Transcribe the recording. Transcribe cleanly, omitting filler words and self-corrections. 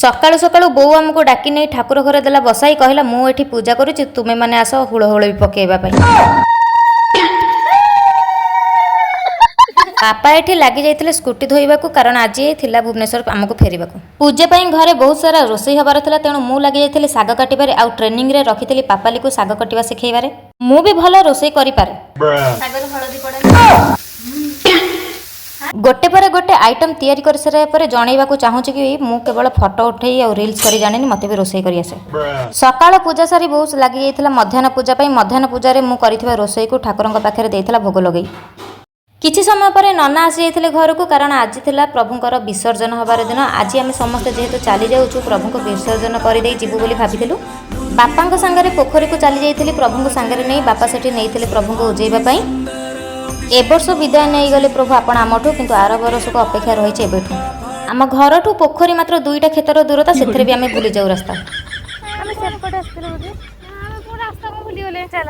ସକାଳୁ ସକାଳୁ ବୋଉ ଆମକୁ ଡାକି ନେଇ ଠାକୁର ଘରେ ଦେଲା ବସାଇ। କହିଲା, "ମୁଁ ଏଠି ପୂଜା କରୁଛି, ତୁମେମାନେ ଆସ ହୁଳହୁଳି ପକେଇବା ପାଇଁ।" ବାପା ଏଠି ଲାଗି ଯାଇଥିଲେ ସ୍କୁଟି ଧୋଇବାକୁ, କାରଣ ଆଜି ଥିଲା ଭୁବନେଶ୍ୱର ଆମକୁ ଫେରିବାକୁ। ପୂଜା ପାଇଁ ଘରେ ବହୁତ ସାରା ରୋଷେଇ ହେବାର ଥିଲା। ତେଣୁ ମୁଁ ଲାଗି ଯାଇଥିଲି ଶାଗ କାଟିବାରେ ଆଉ ଟ୍ରେନିଂରେ ରଖିଥିଲି ପାପାଲିକୁ ଶାଗ କାଟିବା ଶିଖେଇବାରେ। ମୁଁ ବି ଭଲ ରୋଷେଇ କରିପାରେ। ଶାଗରେ ହଳଦୀ ପଡେ। ଗୋଟେ ପରେ ଗୋଟେ ଆଇଟମ୍ ତିଆରି କରିସାରିବା ପରେ ଜଣେଇବାକୁ ଚାହୁଁଛି କି ମୁଁ କେବଳ ଫଟୋ ଉଠେଇ ଆଉ ରିଲ୍ସ କରି ଜାଣିନି, ମୋତେ ବି ରୋଷେଇ କରି ଆସେ। ସକାଳ ପୂଜା ସାରି ବହୁତ ଲାଗିଯାଇଥିଲା ମଧ୍ୟାହ୍ନ ପୂଜା ପାଇଁ। ମଧ୍ୟାହ୍ନ ପୂଜାରେ ମୁଁ କରିଥିବା ରୋଷେଇକୁ ଠାକୁରଙ୍କ ପାଖରେ ଦେଇଥିଲା ଭୋଗ ଲଗେଇ। କିଛି ସମୟ ପରେ ନନା ଆସିଯାଇଥିଲେ ଘରକୁ, କାରଣ ଆଜି ଥିଲା ପ୍ରଭୁଙ୍କର ବିସର୍ଜନ ହେବାର ଦିନ। ଆଜି ଆମେ ସମସ୍ତେ ଯେହେତୁ ଚାଲି ଯାଉଛୁ, ପ୍ରଭୁଙ୍କୁ ବିସର୍ଜନ କରିଦେଇ ଯିବୁ ବୋଲି ଭାବିଥିଲୁ। ବାପାଙ୍କ ସାଙ୍ଗରେ ପୋଖରୀକୁ ଚାଲି ଯାଇଥିଲି ପ୍ରଭୁଙ୍କୁ ସାଙ୍ଗରେ ନେଇ। ବାପା ସେଠି ନେଇଥିଲେ ପ୍ରଭୁଙ୍କୁ ଉଜେଇବା ପାଇଁ। ଏ ବର୍ଷ ବିଦାୟ ନେଇଗଲେ ପ୍ରଭୁ ଆପଣ ଆମଠୁ, କିନ୍ତୁ ଆର ବର୍ଷକୁ ଅପେକ୍ଷା ରହିଛି ଏବେଠୁ। ଆମ ଘରଠୁ ପୋଖରୀ ମାତ୍ର ଦୁଇଟା କ୍ଷେତର ଦୂରତା, ସେଥିରେ ବି ଆମେ ଭୁଲି ଯାଉ ରାସ୍ତା। ଆମେ ସେପଟେ ଆସିଥିଲୁ ବୋଧେ। ଆମେ ପୁରା ରାସ୍ତା କଣ ଭୁଲିଗଲେ? ଚାଲ।